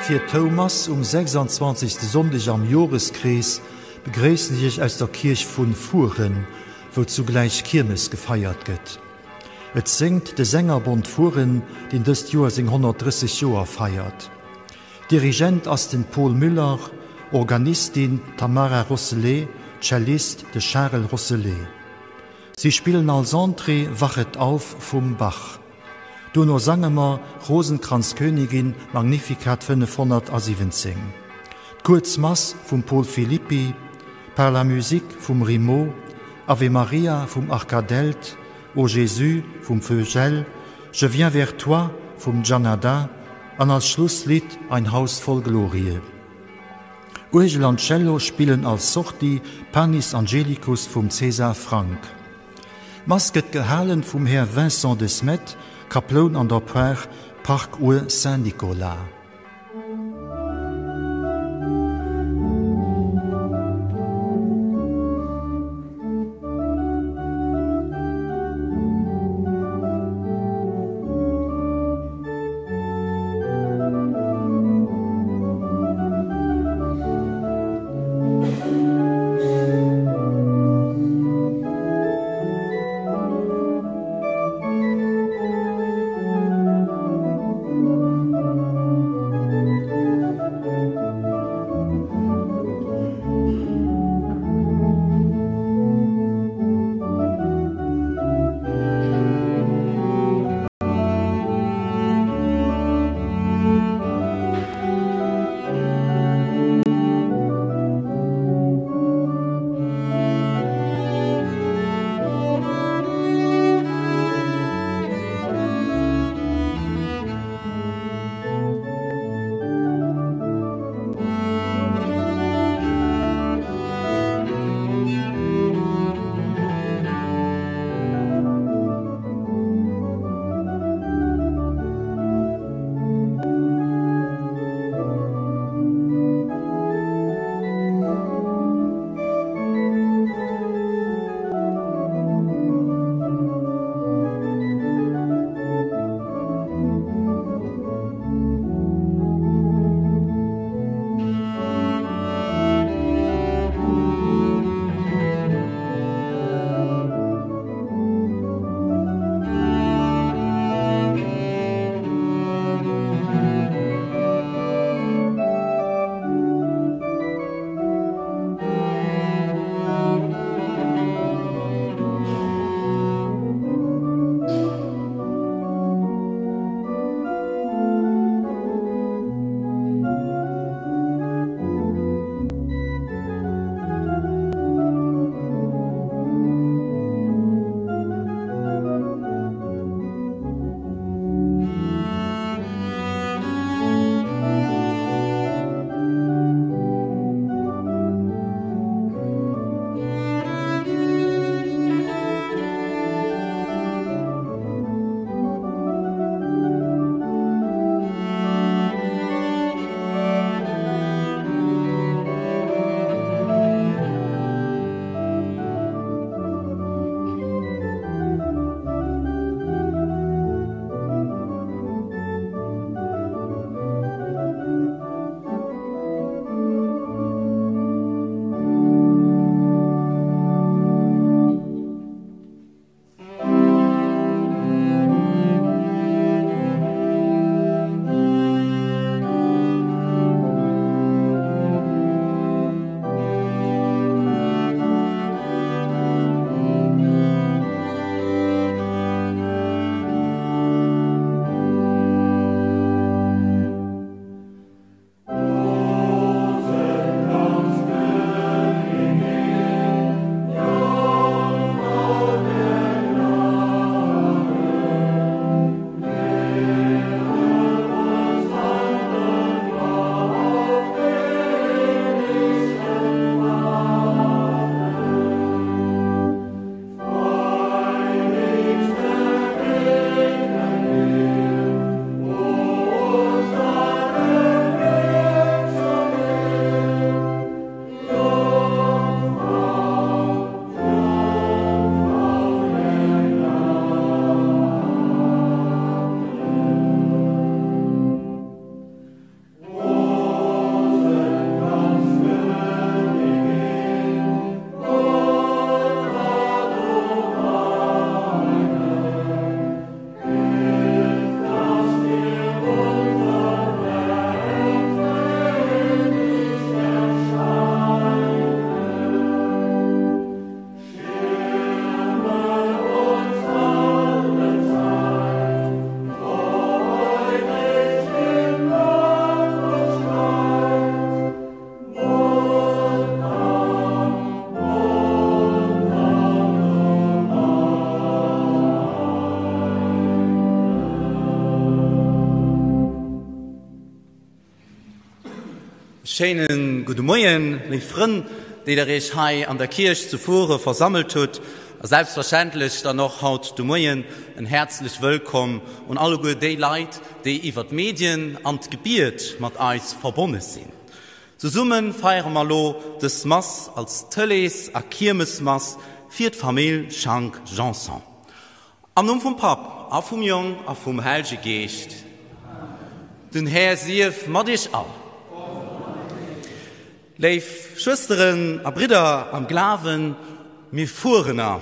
Fir d'Houmass um 26. Sonndeg am Joreskrees begréissen ech Iech aus der Kierch vun Furen, wou zugläich Kiermes gefeiert gëtt. Et séngt de Sängerbond Furen, deen dëst Joer seng 130 Joer feiert. Dirigent ass den Pol Müller, Organistin d'Tamara Rosselet, Cellist de Charel Rosselet. Si spillen als Entrée Wachet auf vum Bach. Dono sange mer Rosenkranzkönigin, Magnificat 517, d'Kuerz Mass vum Paul Philippi, Par la musique vum Rimaud, Ave Maria vum Arcadelt, O Jésus vum Vögel, Je viens vers toi vum Gianadda an als Schlusslidd Ein Haus voll Glorie. Uergel an Cello spillen als Sortie Panis Angelicus vum César Franck. D'Mass gëtt gehalen vum Här Vincent De Smet, Kaploun an der Par Parkuer Saint-Nicolas. Schéine gudde Moien, léif Frënn, déi der Iech hei an der Kierch zu Fuere versammelt hutt, a selbstverständlech dann och haut de Moien en häerzlech Wëllkomm un alleguer déi Leit, déi iwwer d'Medien an d'Gebiet mat eis verbonne sinn. Zesumme feiere mer lo dës Mass als Tëlees a Kiermesmass fir d'Famill Schank-Janson. Am Numm vum Papp a vum Jong a vum Hellege Geescht. Den Här sief mat iech all. Léif Schwësteren a Bridder am Glawen, mir Fuerener,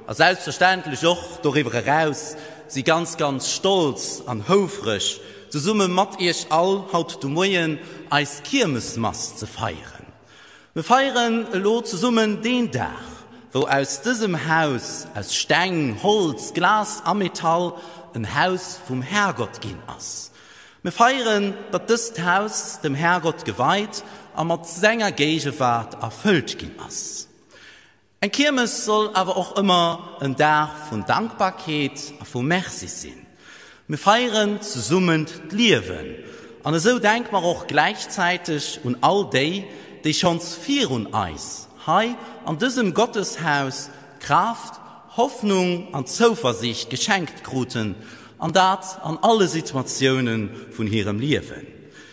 a selbstverständlech och doriwwer eraus, si ganz, ganz stolz an houfreg, zesumme mat iech all haut de Moien eis Kiermesmass ze feieren. Mir feieren elo zesummen deen Dag, wou aus dësem Haus aus Steng, Holz, Glas a Metall en Haus vum Herrgott ginn ass. Mir feieren, datt dëst Haus dem Herrgott geweit a mat senger Géigewaart erfëllt ginn ass. Eng Kiermes soll awer och ëmmer en Dag vun Dankbarkeet a vu Merci sinn. Mir feieren zesummen d'Liewen an esou denke mer och gläichzäiteg un all déi, déi schonns virun eis hei an dësem Gotteshaus Kraaft, Hoffnung an Zouversiicht geschenkt kruten, an dat an alle Situatioune vun hirem Liewen.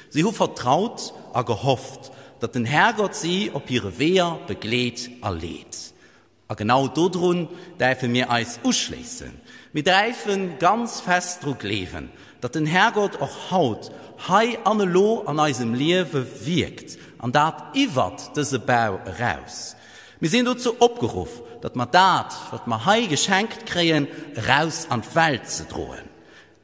Si hu vertraut a gehofft, datt den Härgott si op hire Weeër begleet a leet. A genau dodrun däerfe mir eis uschléissen. Mir däife ganz fest dru gleewen, datt den Härgott och haut, hei an elo an eisem Liewe wierkt, an dat iwwert dëse Bau eraus. Mir sinn dozou opgeruff, datt mer dat, wat mer hei geschenkt kréien, eraus an d'Welt ze droen.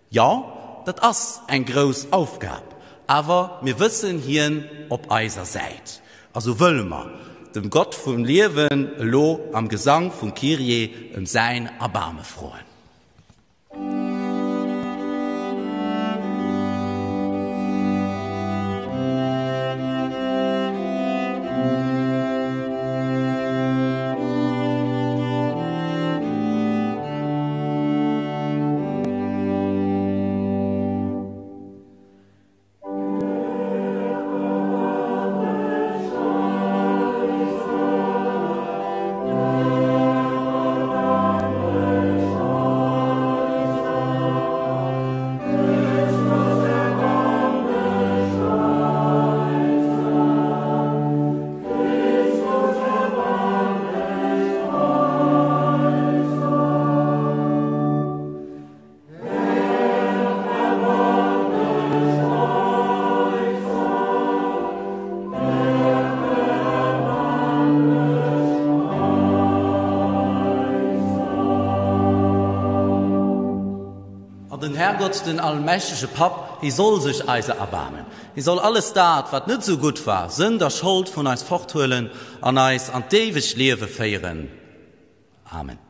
Jo, dat ass eng grouss Aufgab, awer mir wëssen hien op eiser Säit. A sou wëlle mer dem Gott vum Liewen elo am Gesang vum Kyrie ëm säin Erbaarme froen. An den Herrgott, den allmächtege Papp, hie soll sech eiser erbaarmen. Hie soll alles dat, wat net esou gutt war, Sënd a Schold vun eis forthuelen an eis an d'éiwegt Liewe féieren. Amen.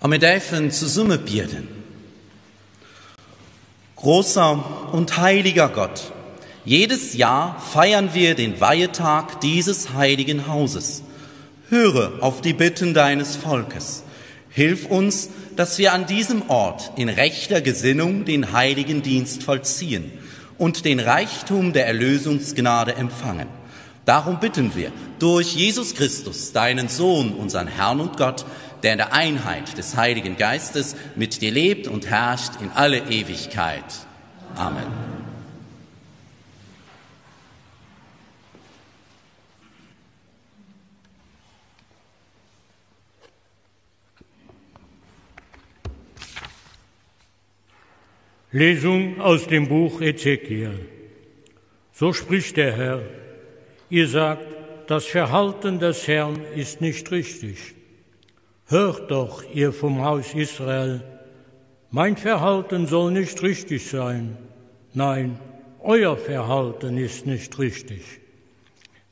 A mir däifen zesumme bieden. Großer und heiliger Gott, jedes Jahr feiern wir den Weihetag dieses heiligen Hauses. Höre auf die Bitten deines Volkes. Hilf uns, dass wir an diesem Ort in rechter Gesinnung den heiligen Dienst vollziehen und den Reichtum der Erlösungsgnade empfangen. Darum bitten wir durch Jesus Christus, deinen Sohn, unseren Herrn und Gott, der in der Einheit des Heiligen Geistes mit dir lebt und herrscht in alle Ewigkeit. Amen. Lesung aus dem Buch Ezekiel. So spricht der Herr, ihr sagt, das Verhalten des Herrn ist nicht richtig. Hört doch, ihr vom Haus Israel, mein Verhalten soll nicht richtig sein. Nein, euer Verhalten ist nicht richtig.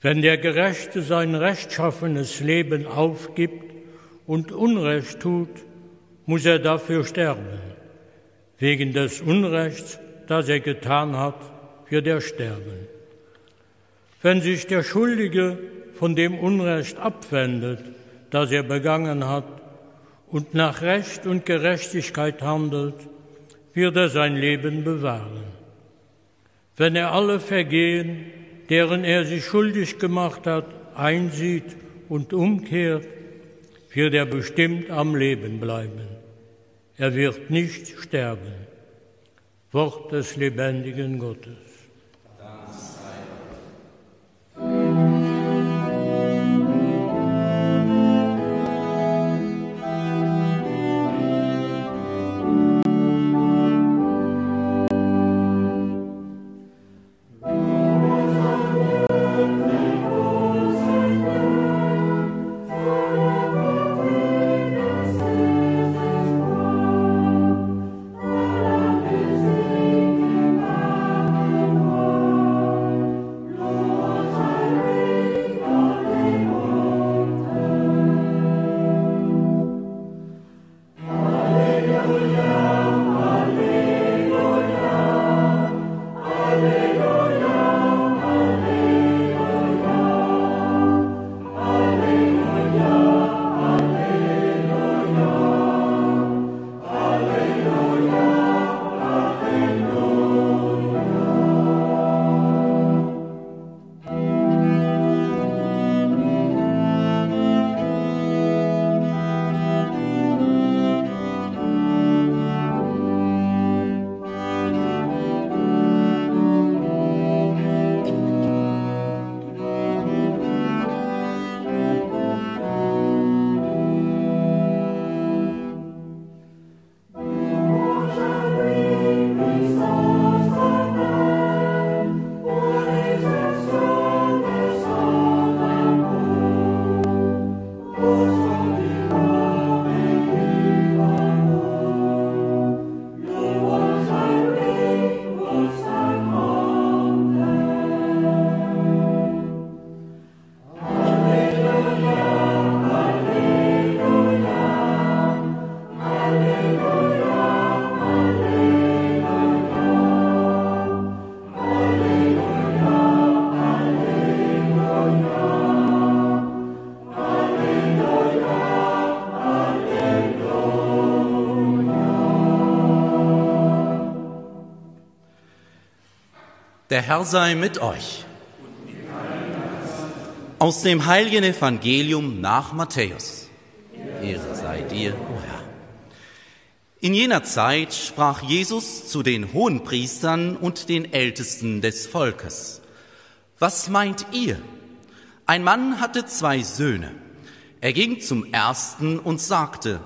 Wenn der Gerechte sein rechtschaffenes Leben aufgibt und Unrecht tut, muss er dafür sterben. Wegen des Unrechts, das er getan hat, wird er sterben. Wenn sich der Schuldige von dem Unrecht abwendet, das er begangen hat, und nach Recht und Gerechtigkeit handelt, wird er sein Leben bewahren. Wenn er alle Vergehen, deren er sich schuldig gemacht hat, einsieht und umkehrt, wird er bestimmt am Leben bleiben. Er wird nicht sterben. Wort des lebendigen Gottes. Der Herr sei mit euch. Aus dem heiligen Evangelium nach Matthäus. Ehre sei dir, o Herr. In jener Zeit sprach Jesus zu den Hohenpriestern und den Ältesten des Volkes. Was meint ihr? Ein Mann hatte zwei Söhne. Er ging zum ersten und sagte: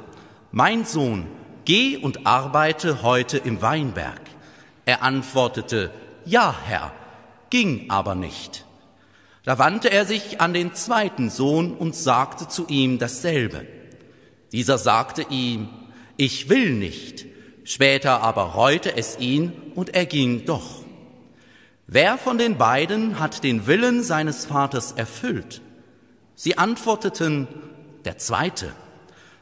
Mein Sohn, geh und arbeite heute im Weinberg. Er antwortete: Ja, Herr, ging aber nicht. Da wandte er sich an den zweiten Sohn und sagte zu ihm dasselbe. Dieser sagte ihm: Ich will nicht. Später aber reute es ihn und er ging doch. Wer von den beiden hat den Willen seines Vaters erfüllt? Sie antworteten: Der zweite.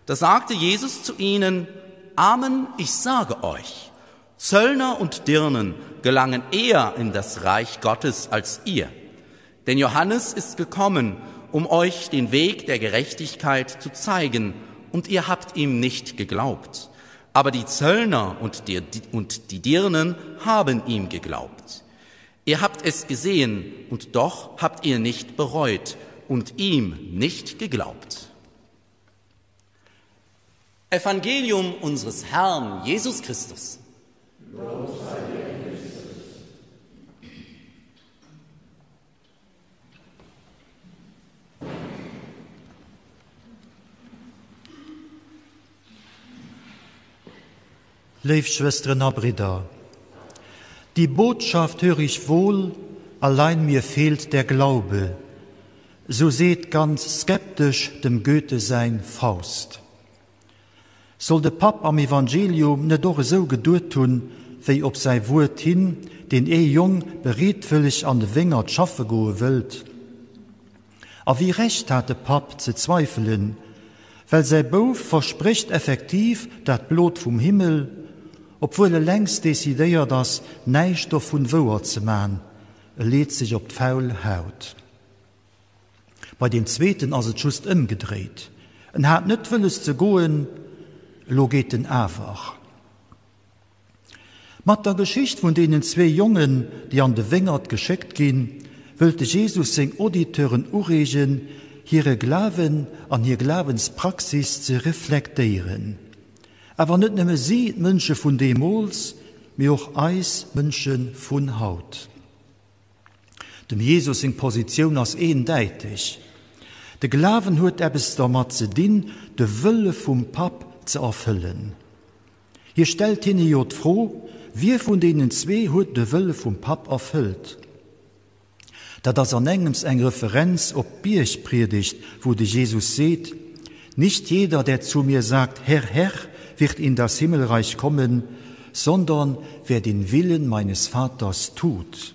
Da sagte Jesus zu ihnen: Amen, ich sage euch, Zöllner und Dirnen gelangen eher in das Reich Gottes als ihr. Denn Johannes ist gekommen um euch den Weg der Gerechtigkeit zu zeigen, und ihr habt ihm nicht geglaubt. Aber die Zöllner und die, und die Dirnen haben ihm geglaubt. Ihr habt es gesehen, und doch habt ihr nicht bereut und ihm nicht geglaubt. Evangelium unseres Herrn Jesus Christus. Lob sei dir, Christus. Léif Schwësteren a Bridder, die Botschaft höre ich wohl, allein mir fehlt der Glaube, sou seet ganz skeptesch dem Goethe säin Faust. Soll de Papp am Evangelium net och esou geduet hunn, wéi op säi Wuert hin deen ee Jong bereetwëlleg an de Wéngert schaffe goe wëllt? A wéi Recht hat de Papp ze zweifelen, well säi Bouf versprécht effektiv dat Blot vum Himmel, obwuel e längst decidéiert ass, näischt dovun wouer ze man, e leet sech op d'faul Haut. Bei deem zweeten ass et just ëmgedréit, en hat net wëlles ze goen, elo geet en awer. Mat der Geschicht vun deenen zwee Jongen, déi an de Wéngert geschéckt ginn, wëllt de Jesus seng Auditeuren ureegen, hire Glawen an hir Glawenspraxis ze reflektéieren. Awer net nëmme si, d'Mënsche vun deemools, mee och eis Mënsche vun haut. Dem Jesus seng Positioun ass eendäiteg, De Glawen huet eppes dermat ze dinn, de Wëlle vum Papp ze erfëllen. Hie stellt hinne jo d'Fro, Wie vun deenen zwee huet de Wëlle vum Papp erfëllt? Dat ass an engems eng Referenz op d'Biergpriedegt, wou de Jesus seet, Nicht jeder, der zu mir sagt, Herr, Herr, wird in das Himmelreich kommen, sondern wer den Willen meines Vaters tut.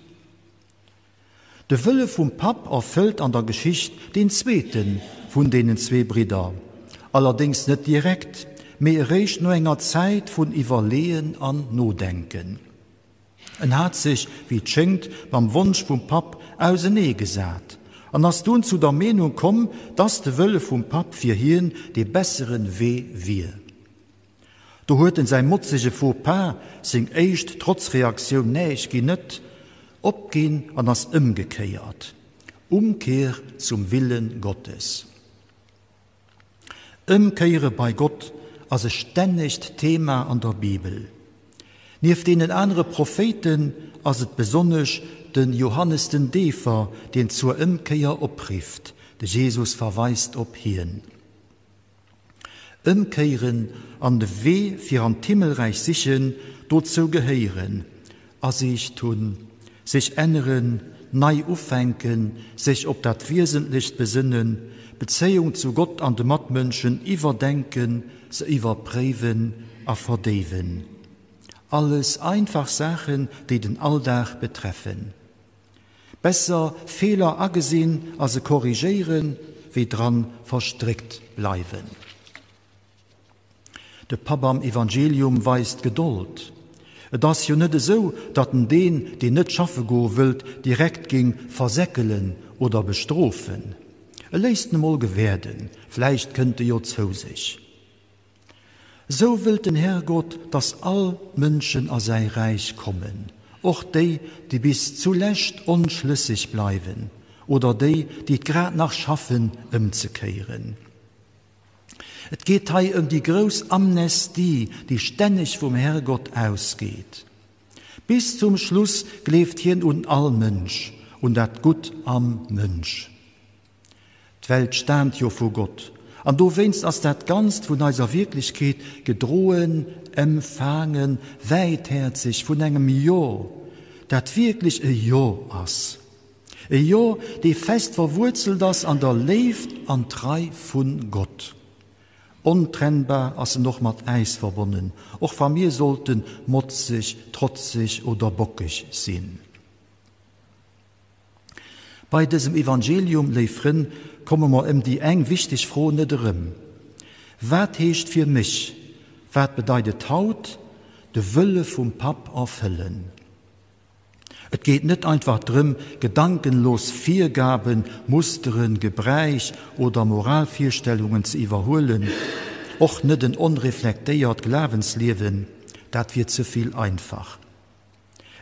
De Wëlle vum Papp erfëllt an der Geschicht deen zweete vun deenen zwee Bridder, allerdéngs net direkt, mee eréischt no enger Zäit vun Iwwerleeën an Nodenken. En hat sech, wéi et schéngt, mam Wonsch vum Papp ausenee gesat an ass dunn zu der Meenung komm, dass de Wëlle vum Papp fir hien dee bessere Wee wier. Do huet en säi motzege Faux-pas, seng éischt Trotzreaktioun, Nee, ech ginn net, opginn an ass ëmgekéiert. Umkehr zum Willen Gottes. Ëmkéiere bei Gott ass e stännegt Thema an der Bibel. Nieft deenen anere Prophéiten ass et besonnesch de Johannes den Deefer, deen zur Ëmkéier oprifft. De Jesus verweist op hien. Ëmkéieren an de Wee fir an d'Himmelräich sichen, dozou gehéieren, Asiicht hunn, sech änneren, nei ufänken, sech op dat Wiesentlecht besënnen, d'Bezéiung zu Gott an de Matmënschen iwwerdenken, se iwwerpréiwen a verdéiwen. Alles einfach Saachen, déi den Alldag betreffen. Besser Feeler agesinn a se korrigéieren, wéi dran verstréckt bleiwen. De Papp am Evangelium weist Gedold. Et ass jo net esou, datt en deen, deen net schaffe goe wëllt, direkt géing versäckelen oder bestrofen. E léisst en emol gewäerden, vläicht kënnt e jo zou sech. Esou wëllt den Herrgott, datt all d'Mënschen a säi Räich kommen, och déi, déi bis zulescht onschlësseg bleiwen oder déi, déi et grad nach schaffen, ëmzekéieren. Et geet hei ëm déi grouss Amnestie, déi stänneg vum Herrgott ausgeet. Bis zum Schluss gleeft hien un all Mënsch, un dat Gutt am Mënsch. D'Welt staamt jo vu Gott, an dowéinst ass dat Ganzt vun eiser Wierklechkeet gedroen, emfaangen, wäithäerzeg vun engem Jo, dat wierklech e Jo ass. E Jo, dee fest verwuerzelt ass an der Léift an Trei vu Gott. Ontrennbar ass en och mat äis verbonnen, och wa mir sollte motzeg, trotzeg oder bockeg sinn. Bei dësem Evangelium, léif Frënn, komme mer ëm déi eng wichteg Fro net erëm, Wat heescht fir mech, wat bedeit et haut, de Wëlle vum Papp erfëllen? Et geet net einfach drëm, gedankenlos Virgaben, Musteren, Gebräich oder Moralvirstellungen ze iwwerhuelen, och net en onreflektéiert Glawensliewen, dat wier ze vill einfach.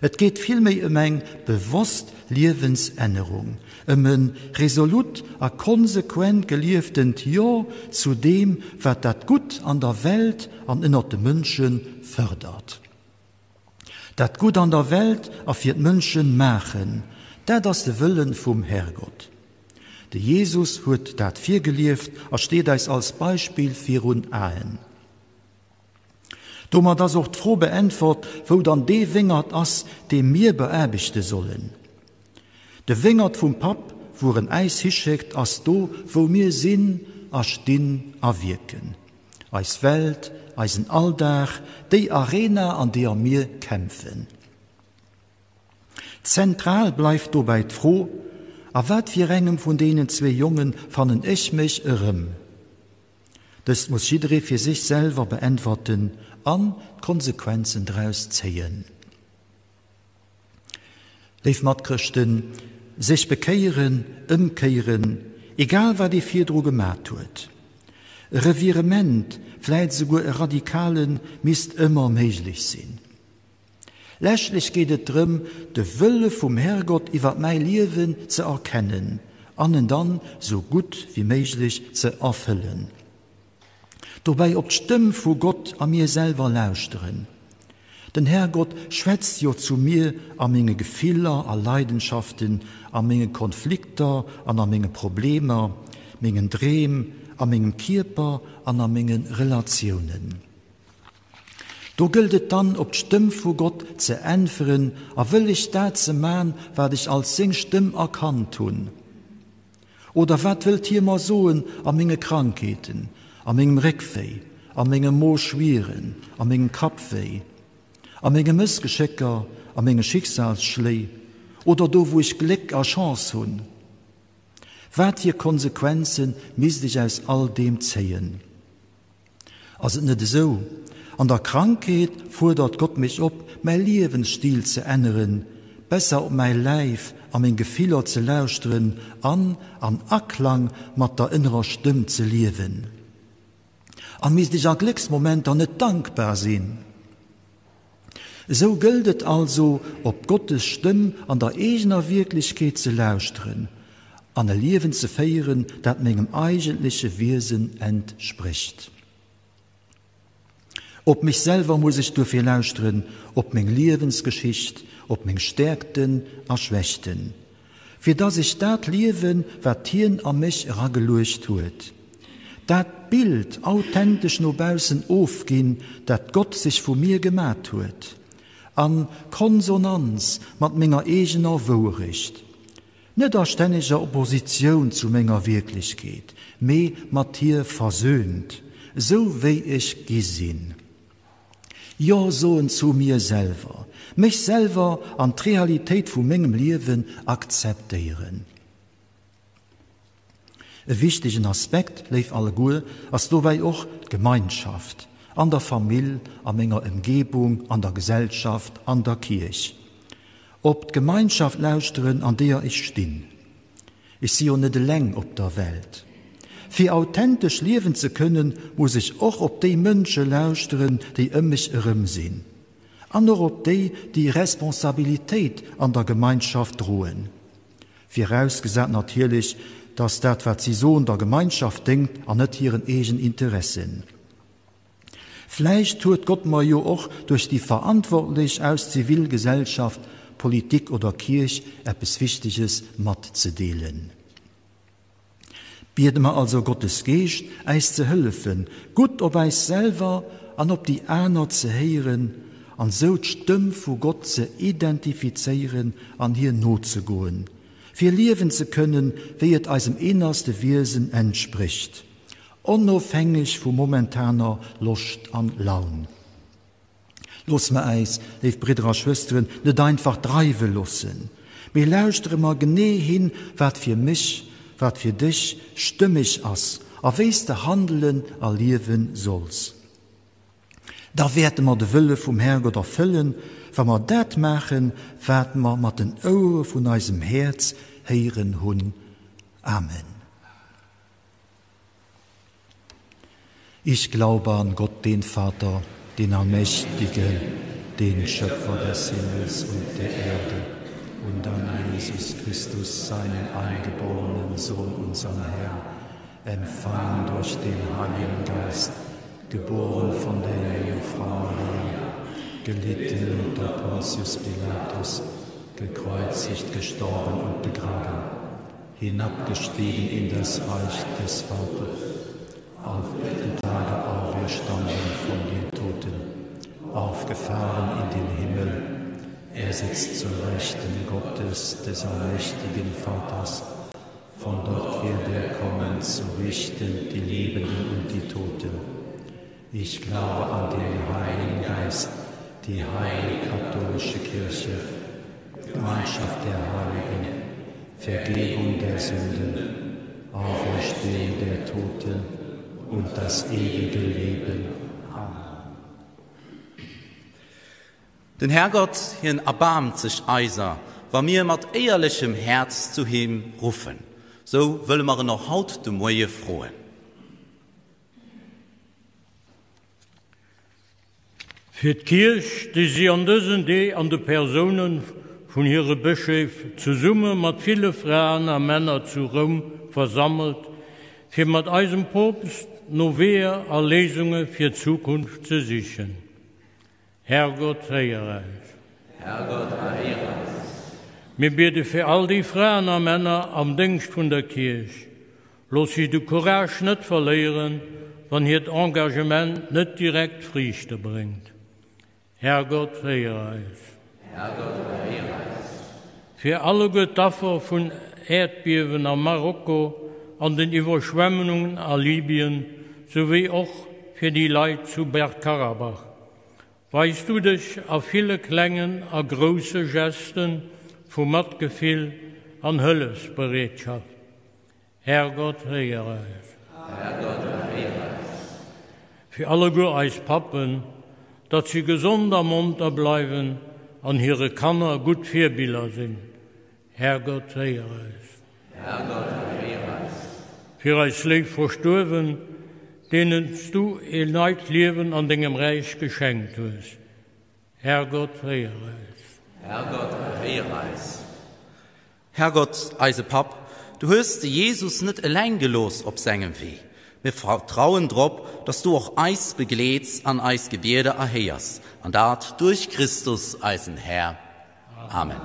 Et geet villméi ëm eng bewosst Liewensännerung, ëm e resolut a konsequent gelieftent Jo zu deem, wat dat Gutt an der Welt an ënnert de Mënsche fërdert. Dat Gutt an der Welt a fir d'Mënschen maachen, dat ass de Wëllen vum Herrgott. De Jesus huet dat virgelieft a steet eis als Beispill virun Aen. Domat ass och d'Fro beäntwert, wou dann dee Wéngert ass, dee mir beaarbechte sollen. De Wéngert vum Papp, wuer en äis hischéckt, ass do, wou mir sinn a stinn a wierken. Eis Welt, eisen Alldag, déi Arena, an deeër mir kämpfen. Zentral bleift dobäi d'Fro, A wat fir engem vun deenen zwee Jonge fannen ech mech erëm? Dëst muss jidderee fir sech selwer beäntwerten an d'Konsequenzen draus zéien. Léif Matchrëschten, sech bekéieren, ëmkéieren, egal wat ee virdru gemat huet. E Revirement, vläit esouguer e radikalen, misst ëmmer méiglech sinn. Leschtlech geet et drëm, de Wëlle vum Herrgott iwwer mäi Liewen ze erkennen an en dann sou gutt wéi méiglech ze erfëllen. Dobäi op d'Stëmm vu Gott a mir selwer lauschteren. Den Herrgott schwätzt jo zu mir a menge Gefiller a Leidenschaften, a menge Konflikter an a menge Problemer, mengen Dreem, a mengem Kierper an a menge Relatiounen. Do gëllt et dann op d'Stëmm vu Gott ze äntweren a wëlleg dat ze man, wat ech als seng Stëmm erkannt hunn. Oder wat wëllt hie mer soen a menge Krankheeten, a mengem Réckwéi, a mengem Moschwieren, a mengem Kappwéi, a menge Mëssgeschécker, a menge Schicksalsschléi oder do wou ech Gléck a Chance hunn? Wat fir Konsequenze misst ech aus all deem zéien? Ass et net esou? An der Krankheet fuerdert Gott mech op, mäi Liewensstil ze änneren, besser op mäi Läif a meng Gefiller ze lauschteren an an Aklang mat der ënnerer Stëmm ze liewen. A misst ech a Glécksmomenter net dankbar sinn? Esou gëllt et also, op Gottes Stëmm an der eegener Wierklechkeet ze lauschteren an e Liewen ze féieren, dat mengem eigentleche Wiesen entsprécht. Op mech selwer muss ech duerfir lauschteren, op meng Liewensgeschicht, op meng Stäerkten a Schwächten. Fir dass ech dat liewen, wat hien a mech erageluecht huet. Dat Bild authentesch no baussen ofginn, dat Gott sech vu mir gemat huet, a Konsonanz mat menger eegener Wouerecht. Net a stänneger Oppositioun zu menger Wierklechkeet, mee mat hir versöhnt, esou wéi ech gi sinn. Jo soen zu mir selwer, mech selwer an d'Realitéit vu mengem Liewen akzeptéieren. E wichtegen Aspekt, léif alleguer, ass dobäi och d'Gemeinschaft, an der Famill, a menger Ëmgebung, an der Gesellschaft, an der Kierch. Op d'Gemeinschaft lauschteren, an deeër ech stinn. Ech si jo net eleng op der Welt. Fir authentesch liewen ze kënnen, muss ech och op déi Mënsche lauschteren, déi ëm mech erëm sinn. An och op déi, déi Responsabilitéit an der Gemeinschaft droen. Virausgesat natierlech, dass dat wat si soen der Gemeinschaft déngt an net hiren eegen Interessen. Vläicht huet Gott mer jo och duerch déi Verantwortlech aus Zivilgesellschaft, Politik oder Kierch eppes Wichteges matzedeelen. Biede mer also Gottes Geescht, äis ze hëllefen, gutt op äis selwer an op déi aner ze héieren an sou d'Stëmm vu Gott ze identifizéieren an hir nozegoen, fir liewen ze kënnen, wéi et eisem innerste Wiesen entsprécht. Onofhängeg vu momentaner Loscht an Laun. Loosse mer äis, léif Bridder a Schwësteren, net einfach dreiwe loossen, mee lauschtere mer genee hin, wat fir mech, wat fir dech stëmmeg ass a wéi s de handelen a liewe solls. Da wäerte mer de Wëlle vum Herrgott erfëllen, wa mer dat maachen, wat mer mat den Ouere vun eisem Häerz héieren hunn. Amen. Ich glaube an Gott, den Vater, den Allmächtigen, den Schöpfer des Himmels und der Erde, und an Jesus Christus, seinen eingeborenen Sohn, unseren Herrn, empfangen durch den Heiligen Geist, geboren von der Jungfrau Maria, gelitten unter Pontius Pilatus, gekreuzigt, gestorben und begraben, hinabgestiegen in das Reich des Vaters, auf die Tage auferstanden von den Toten, aufgefahren in den Himmel, er sitzt zur Rechten Gottes des allmächtigen Vaters, von dort wird er kommen zu richten die Lebenden und die Toten. Ich glaube an den Heiligen Geist, die heilige katholische Kirche, Gemeinschaft der Heiligen, Vergebung der Sünden, Auferstehung der Toten und das ewige Leben. Amen. Den Herrgott, hien erbaarmt sech eiser, wa mir mat éierlechem Häerz zu him ruffen. Sou wëlle mer en och haut de Moie froen. Fir d'Kierch, déi si an dësen Dee an de Persoune vun hire Bëscheef zesumme mat ville Fraen a Männer zu Roum versammelt, fir mat eisem Poopst no Weeër a Léisunge fir d'Zukunft ze sichen. Herrgott, héier eis. Herrgott, erhéier eis. Mir biede fir all déi Fraen a Männer am Déngscht vun der Kierch, Looss si de Courage net verléieren, wann hiert Engagement net direkt Friichte bréngt. Herrgott, héier eis. Herrgott, erhéier eis. Fir alleguer d'Affer vun Äerdbiewen a Marokko an den Iwwerschwemmungen a Libyen, souwéi och fir déi Leit zu Bergkarabach. Weis du dech a ville klengen a grousse Gesten vu Matgefill an Hëllefsbereetschaft. Herrgott, héier eis. Herrgott, erhéier eis. Fir alleguer eis Pappen, datt si gesond a monter bleiwen an hire Kanner gutt Virbiller sinn. Herrgott, héier eis. Herrgott, erhéier eis. Fir eis léif Verstuerwen, deenen s du een neit Liewen an dengem Räich geschenkt hues. Herrgott, héier eis. Herrgott, erhéier eis. Herrgott, eise Papp, du hues de Jesus net eleng gelooss op sengem Wee. Mir vertrauen drop, dass du och eis begleets an eis Gebieder erhéiers, an dat duerch Christus, eisen Här. Amen.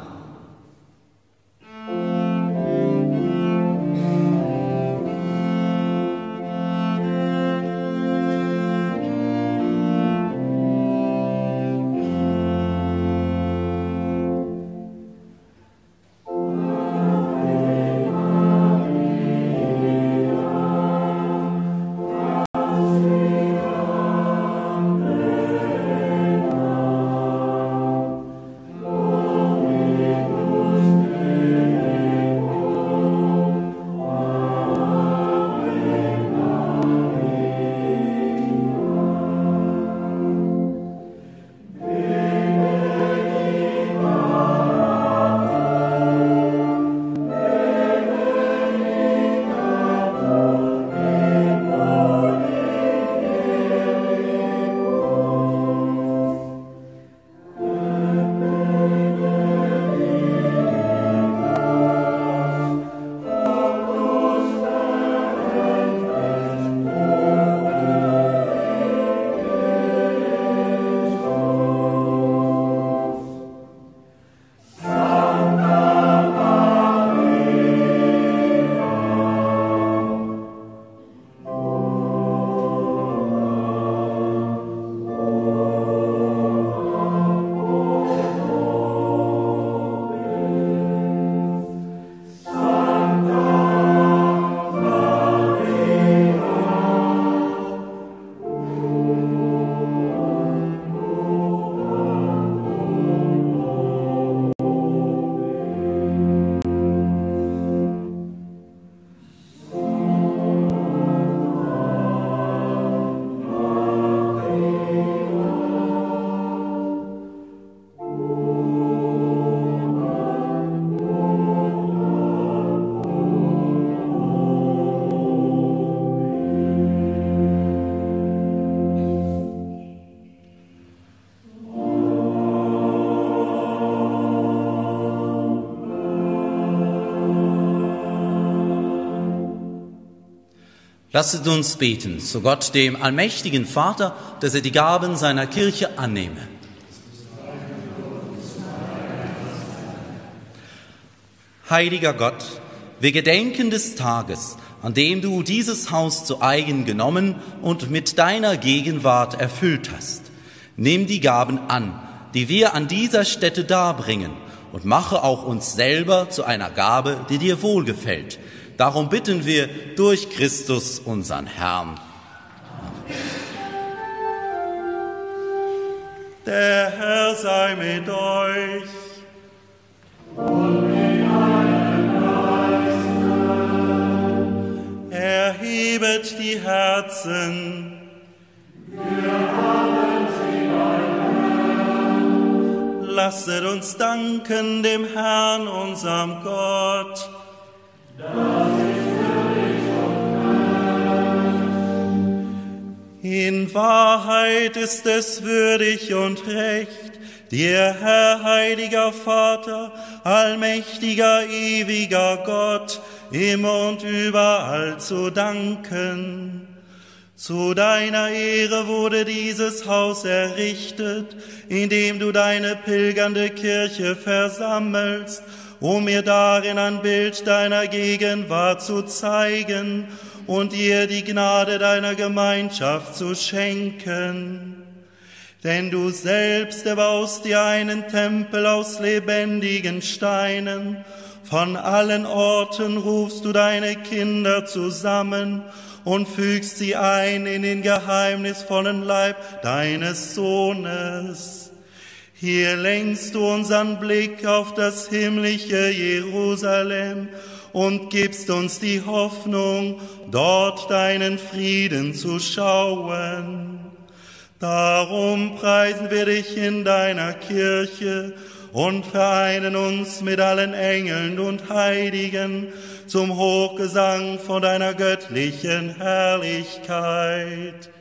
Lasset uns beten zu Gott, dem allmächtigen Vater, dass er die Gaben seiner Kirche annehme. Heiliger Gott, wir gedenken des Tages, an dem du dieses Haus zu eigen genommen und mit deiner Gegenwart erfüllt hast. Nimm die Gaben an, die wir an dieser Stätte darbringen, und mache auch uns selber zu einer Gabe, die dir wohlgefällt. Darum bitten wir durch Christus unseren Herrn. Amen. Der Herr sei mit euch. Und mit deinem Geiste. Erhebet die Herzen. Wir haben sie beim Herrn. Lasset uns danken dem Herrn, unserem Gott. Das ist würdig und recht. In Wahrheit ist es würdig und recht, dir, Herr, heiliger Vater, allmächtiger, ewiger Gott, immer und überall zu danken. Zu deiner Ehre wurde dieses Haus errichtet, in dem du deine pilgernde Kirche versammelst, um mir darin ein Bild deiner Gegenwart zu zeigen und ihr die Gnade deiner Gemeinschaft zu schenken. Denn du selbst erbaust dir einen Tempel aus lebendigen Steinen, von allen Orten rufst du deine Kinder zusammen und fügst sie ein in den geheimnisvollen Leib deines Sohnes. Hier lenkst du unseren Blick auf das himmlische Jerusalem und gibst uns die Hoffnung, dort deinen Frieden zu schauen. Darum preisen wir dich in deiner Kirche und vereinen uns mit allen Engeln und Heiligen zum Hochgesang von deiner göttlichen Herrlichkeit.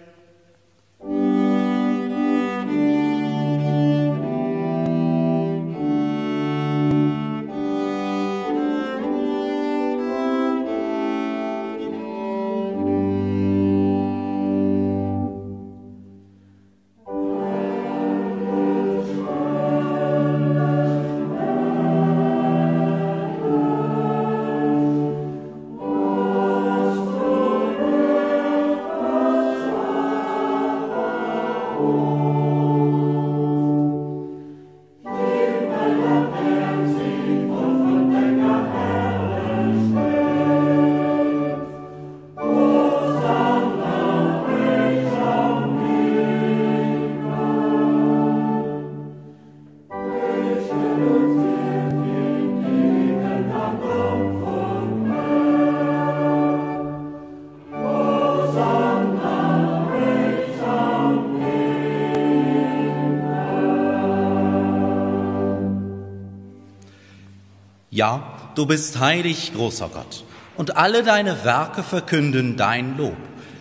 Ja, du bist heilig, großer Gott, und alle deine Werke verkünden dein Lob.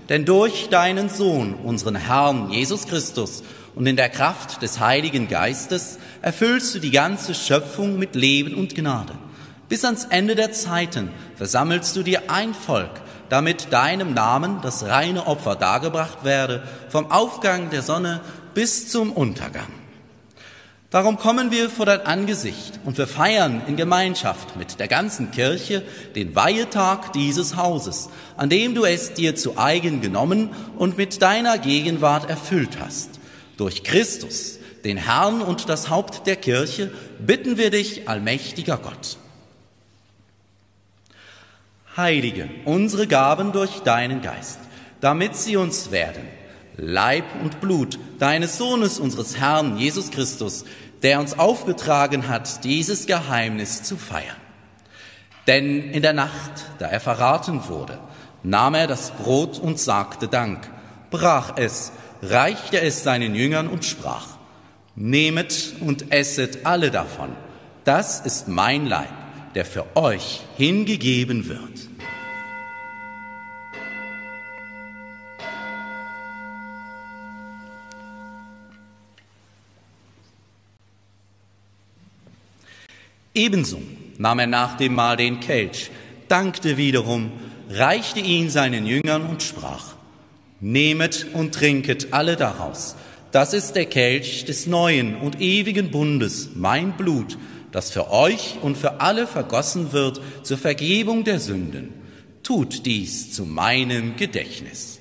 Denn durch deinen Sohn, unseren Herrn Jesus Christus, und in der Kraft des Heiligen Geistes erfüllst du die ganze Schöpfung mit Leben und Gnade. Bis ans Ende der Zeiten versammelst du dir ein Volk, damit deinem Namen das reine Opfer dargebracht werde, vom Aufgang der Sonne bis zum Untergang. Darum kommen wir vor dein Angesicht und wir feiern in Gemeinschaft mit der ganzen Kirche den Weihetag dieses Hauses, an dem du es dir zu eigen genommen und mit deiner Gegenwart erfüllt hast. Durch Christus, den Herrn und das Haupt der Kirche, bitten wir dich, allmächtiger Gott. Heilige unsere Gaben durch deinen Geist, damit sie uns werden Leib und Blut deines Sohnes, unseres Herrn Jesus Christus, der uns aufgetragen hat, dieses Geheimnis zu feiern. Denn in der Nacht, da er verraten wurde, nahm er das Brot und sagte Dank, brach es, reichte es seinen Jüngern und sprach, Nehmet und esset alle davon, das ist mein Leib, der für euch hingegeben wird. Ebenso nahm er nach dem Mahl den Kelch, dankte wiederum, reichte ihn seinen Jüngern und sprach: Nehmet und trinket alle daraus. Das ist der Kelch des neuen und ewigen Bundes, mein Blut, das für euch und für alle vergossen wird zur Vergebung der Sünden. Tut dies zu meinem Gedächtnis.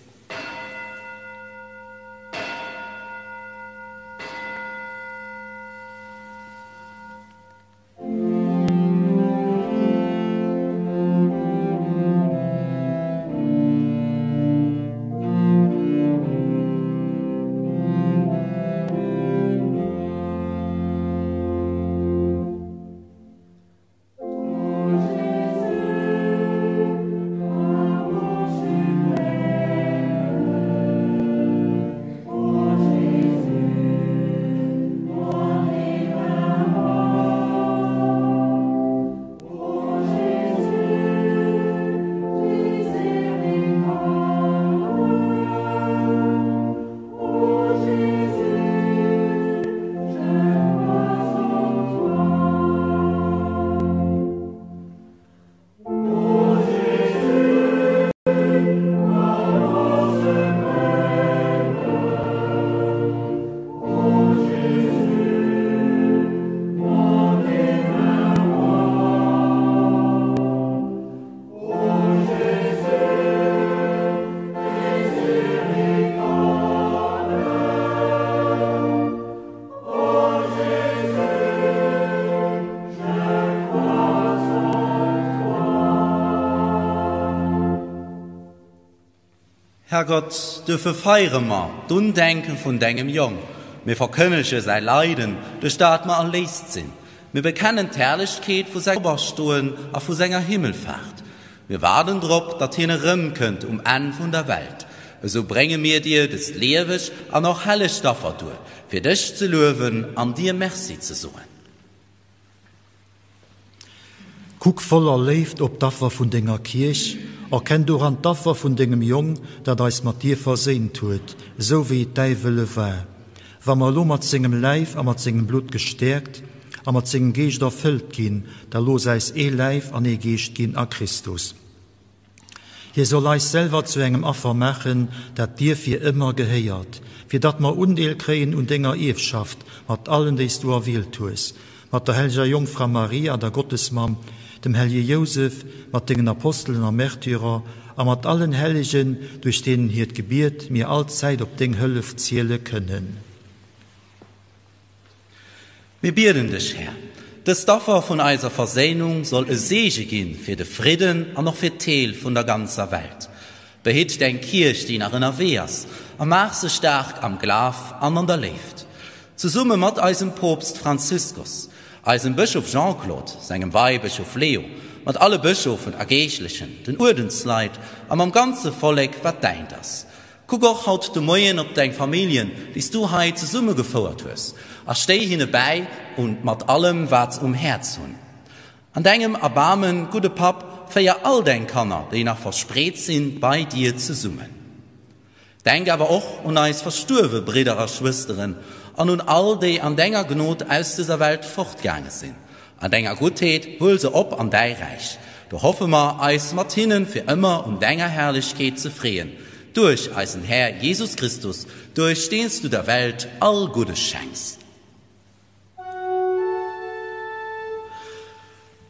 Herrgott, duerfir feiere mer d'Undenke vun dengem Jong. Mir verkënnege säi Leiden, duerch dat mer erléist sinn. Mir bekennen d'Herrlechkeet vu senger Operstoen a vu senger Himmelfaart. Mir waarden drop, datt hien erëmkënnt um Enn vun der Welt. Esou brénge mir dir dëst lieweg an och hellegt Affer duer, fir dech ze luewen an dir Merci ze soen. Kuck voller Léift op d'Affer vun denger Kierch, erkenn doran d'Affer vun dengem Jong, dat eis mat dir verséint huet, esou wéi et däi Wëlle war. Wa mer elo mat sengem Läif a mat sengem Blutt gestäerkt a mat sengem Geescht erfëllt ginn, da looss äis ee Läif an ee Geescht ginn a Christus. Hie soll eis selwer zu engem Affer maachen, dat dir fir ëmmer gehéiert, fir datt mer Undeel kréien un denger Ierfschaft mat allen, déi s du erwielt hues, mat der helleger Jongfra Maria, der Gottesmamm, dem hellege Jousef, mat dengen Apostelen a Märtyrer a mat allen Hellegen, duerch deenen hiert Gebiet mir allzäit op deng Hëllef ziele kënnen. Mir bieden dech, Här, dëst Affer vun eiser Verséinung soll e Seege ginn fir de Fridden an och fir d'Heel vun der ganzer Welt. Behitt deng Kierch, déi nach ënnerwee ass, a maach se staark am Glaf an an der Léift. Zesumme mat eisem Poopst Franziskus, eisem Bëschof Jean-Claude, sengem Weibëschof Leo, mat alle Bëschofen a Geeschtlechen, den Uerdensleit a mam ganze Vollek, wat däint ass. Kuck och haut de Moien op deng Familljen, déi s du hei zesummegefouert hues, a stéi hinne bäi und mat allem, wat s'um Häerz hunn. An dengem Erbaarmen, gudde Papp, féier all deng Kanner, déi nach verspreet sinn, bei dir zesummen. Denk awer och un eis verstuerwe Bridder a Schwësteren an un all, déi an denger Gnod aus dëser Welt fortgaange sinn. An denger Guttheet huel se op an däi Räich. Do hoffe mer, eis mat hinnen fir ëmmer un denger Herrlechkeet ze freeën, duerch eisen Här Jesus Christus, duerch deen s du der Welt all Guddes schenks.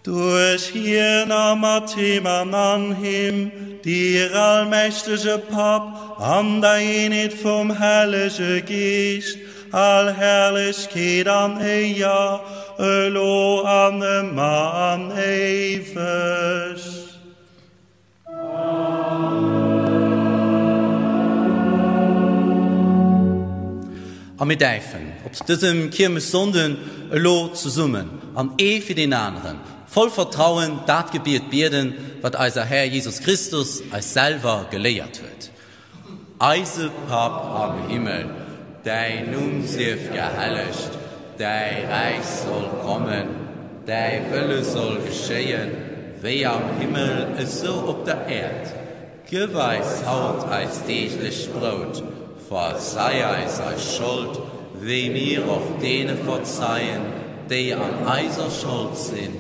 Duerch hien a mat him an an him, dir allmächtege Papp, an der Eenheet vum Hellege Geescht, All Herrlechkeet an Éier, elo an ëmmer an éiweg. Amen. A mir däifen op dësem Kiermessonnden elo zesummen an ee fir deen aneren voll Vertrauen dat Gebiet bieden, wat eiser Här Jesus Christus eis selwer geléiert huet. Eise Papp am Himmel, däin Numm sief gehellegt, däi Räich soll kommen, däi Wëlle soll geschéien, wéi am Himmel esou op der Äerd. Gëff eis haut eist deeglecht Brout. Verzei eis eis Schold, wéi mir och deene verzeien, déi an eiser Schold sinn.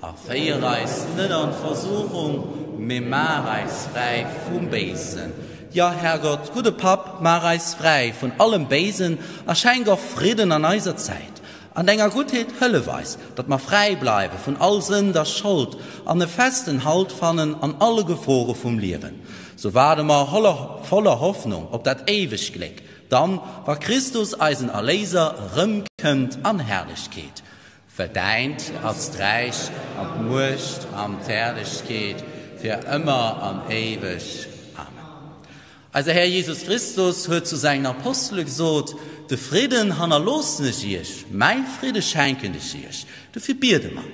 A féier eis net an d'Versuchung, Mee maach eis fräi vum Béisen. Jo, Herrgott, gudde Papp, maach eis fräi vun allem Béisen a schenk och Fridden an eiser Zäit. An denger Guttheet hëllef eis, datt mer fräi bleiwe vun all Sënd a Schold an e festen Halt fannen an alle Gefore vum Liewen. Sou waarde mer voller Hoffnung op dat éiwegt Gléck, dann, wa Christus, eisen Erléiser, erëmkënnt an Herrlechkeet. Well däint ass d'Räich an d'Muecht an d'Herrlechkeet fir ëmmer an éiweg. Amen. Eiser Här Jesus Christus huet zu sengen Apostele gesot, De Fridden hannerloossen ech iech, mäi Fridde schenken ech iech. Dofir biede mer.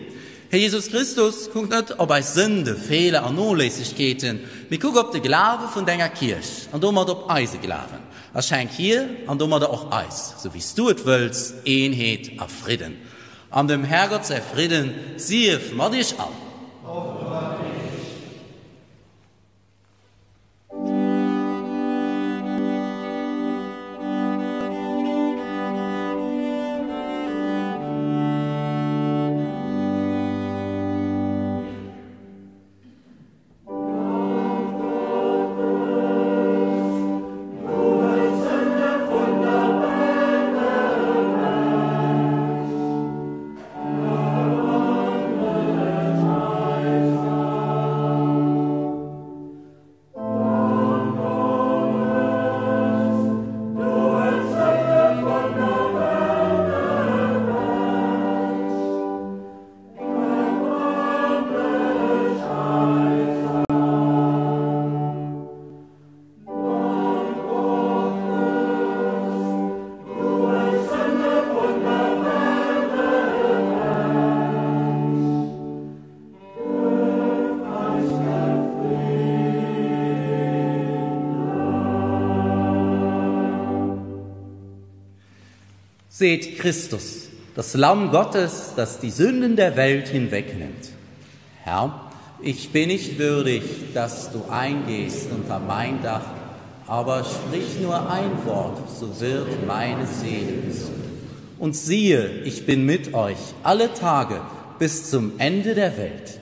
Här Jesus Christus, kuck net op eis Sënde, Feeler an Noléissegkeeten, mee kuck op de Glawe vun denger Kierch an domat op eise Glawen. A schenk hir, an domadder och eis, sou wéi s du et wëlls, Eenheet a Fridden. An dem Härgott säi Fridden sief mat iech all. Och mat iech. Seht Christus, das Lamm Gottes, das die Sünden der Welt hinwegnimmt. Herr, ich bin nicht würdig, dass du eingehst unter mein Dach, aber sprich nur ein Wort, so wird meine Seele gesund. Und siehe, ich bin mit euch alle Tage bis zum Ende der Welt.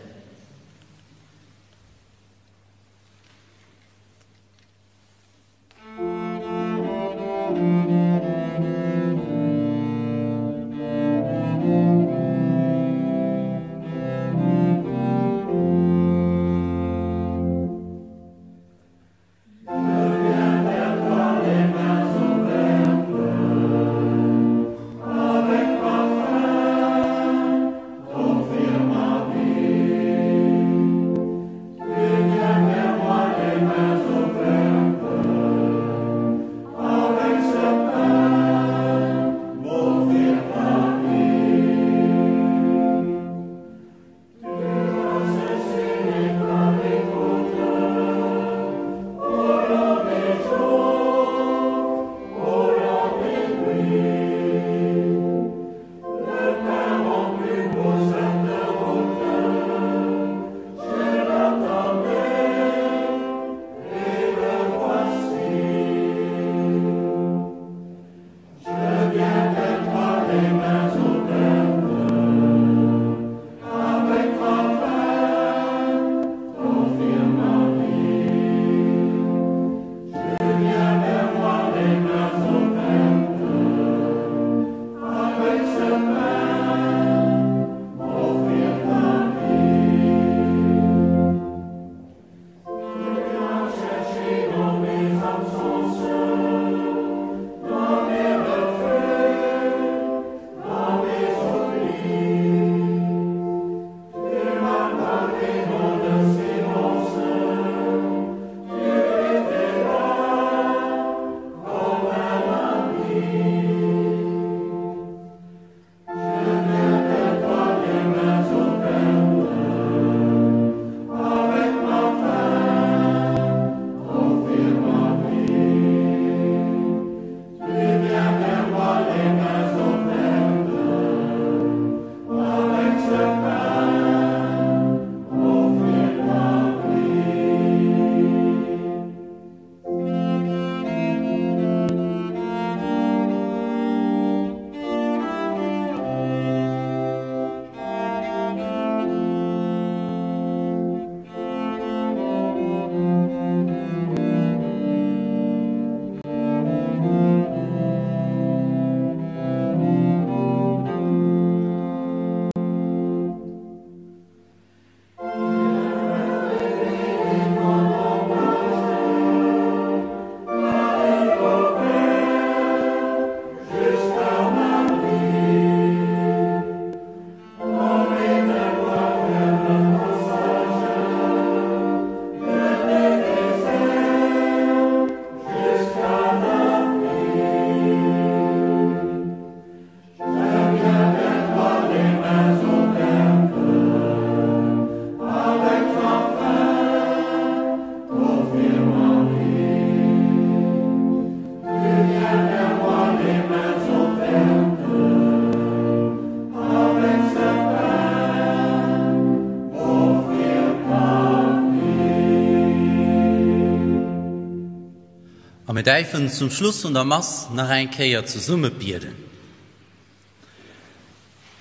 A mir däifen zum Schluss vun der Mass nach eng Kéier zesumme bieden.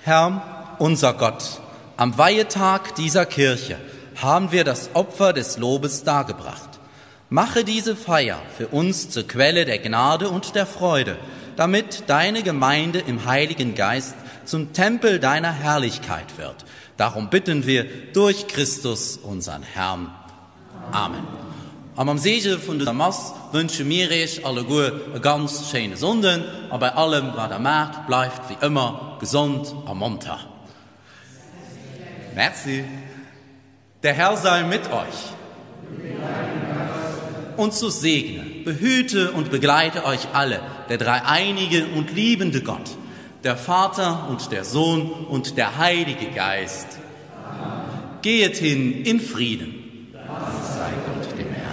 Herr, unser Gott, am Weihetag dieser Kirche haben wir das Opfer des Lobes dargebracht. Mache diese Feier für uns zur Quelle der Gnade und der Freude, damit deine Gemeinde im Heiligen Geist zum Tempel deiner Herrlichkeit wird. Darum bitten wir durch Christus, unseren Herrn. Amen. A mam Seege vun dëser Mass wënsche mir Iech alleguer e ganz schéine Sonnden a bei allem wat der maacht, bleift wéi ëmmer gesond a monter. Merci. Der Herr sei mit euch. Und so segne, behüte und begleite euch alle, der dreieinige und liebende Gott, der Vater und der Sohn und der Heilige Geist. Gehet hin in Frieden. Dank sei Gott dem Herrn.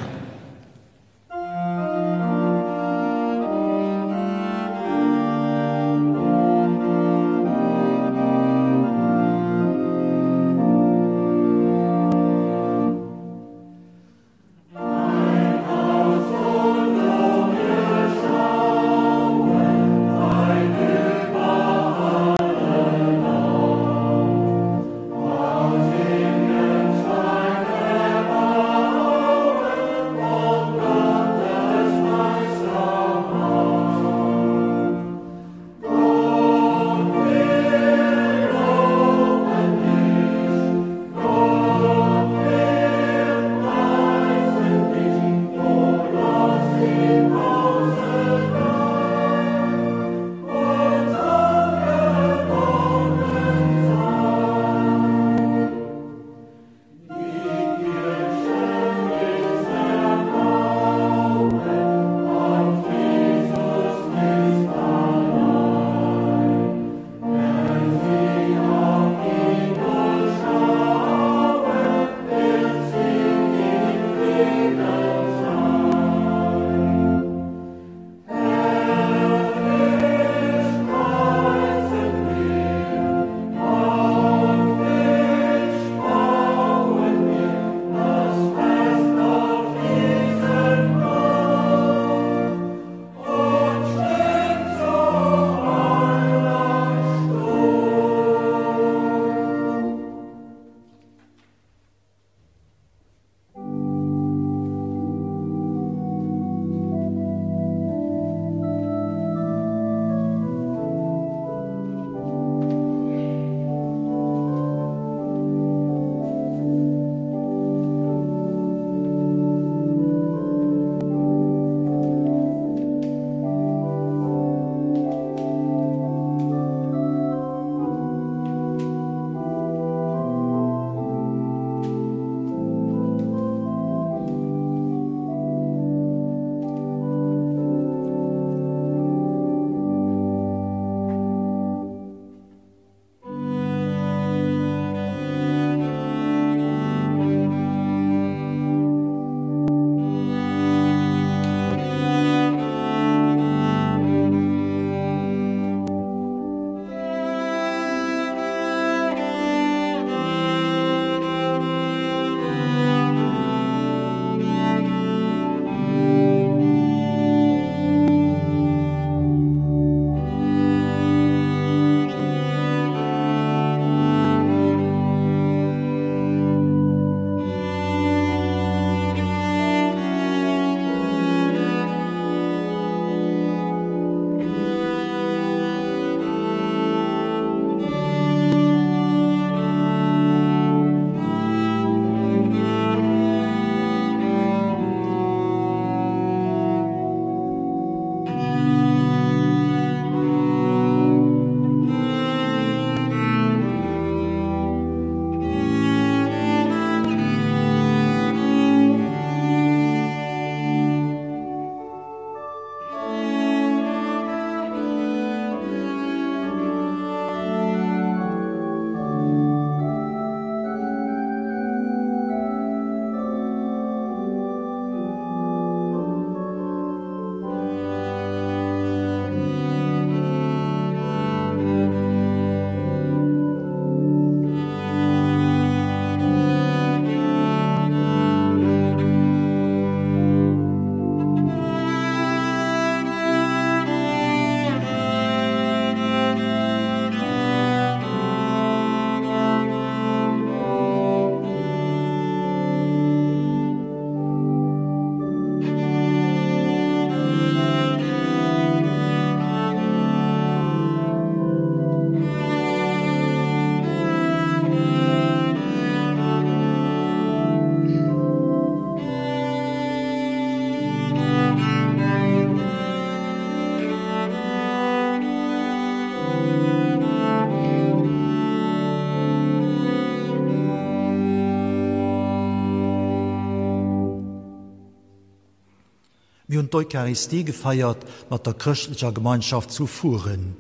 hunn d'Eucharistie gefeiert mat der chrëschtlecher Gemeinschaft zu Furen.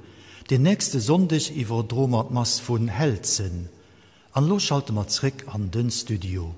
Den nächste Sonndeg iwwerdroe mer d'Mass vun Helzen. An elo schalte mer zréck an den Studio.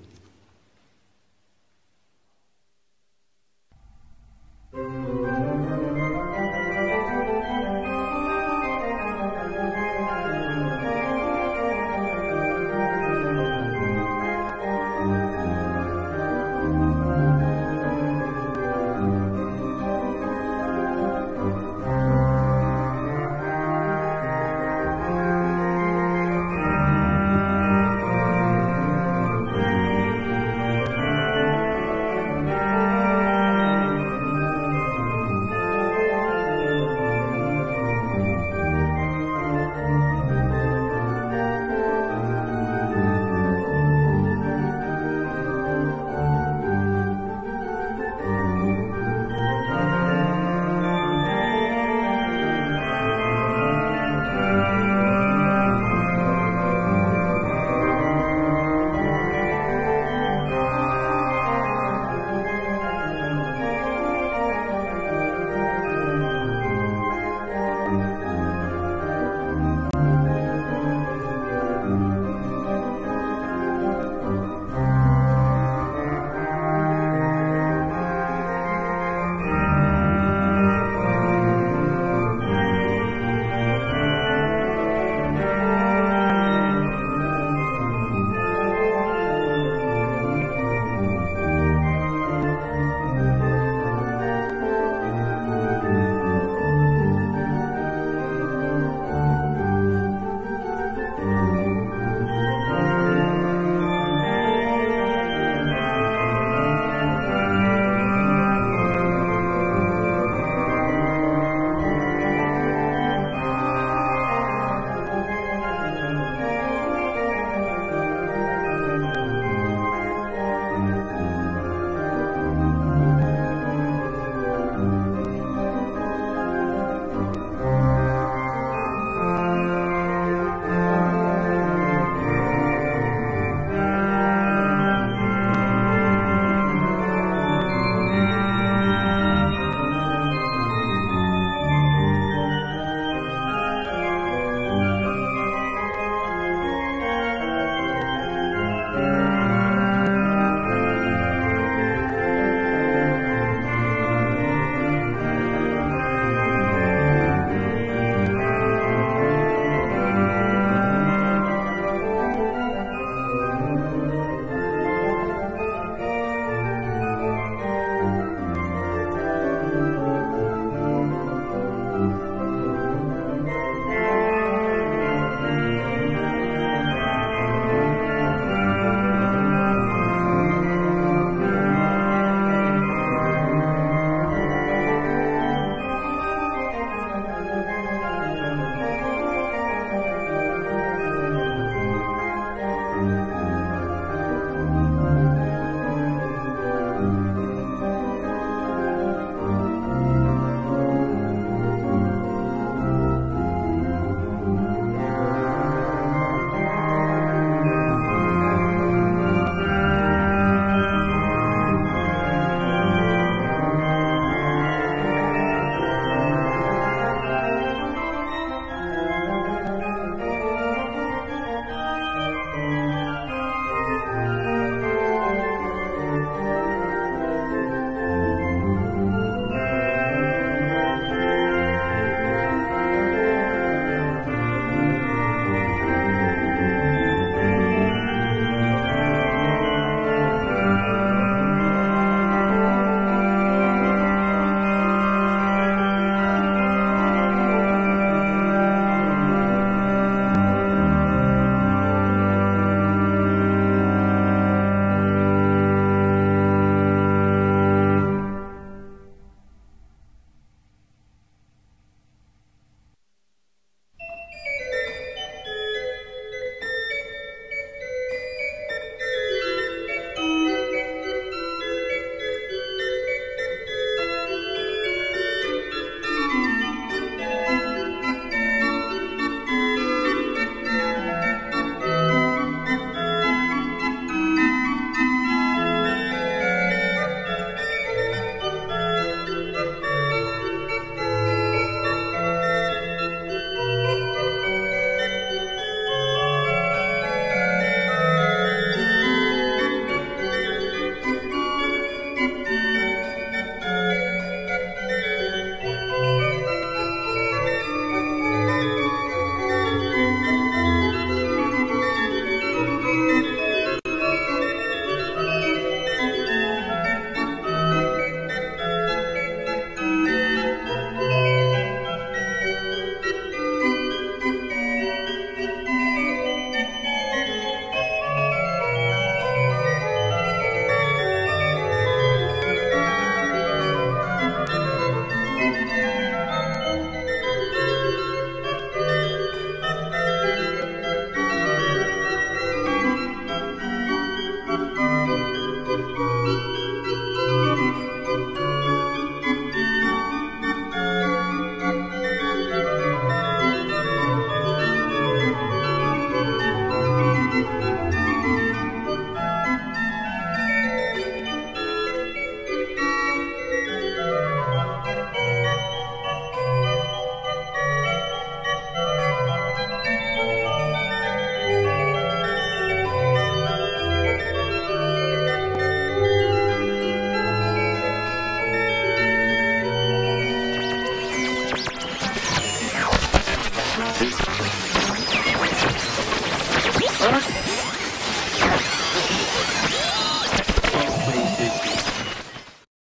Earth.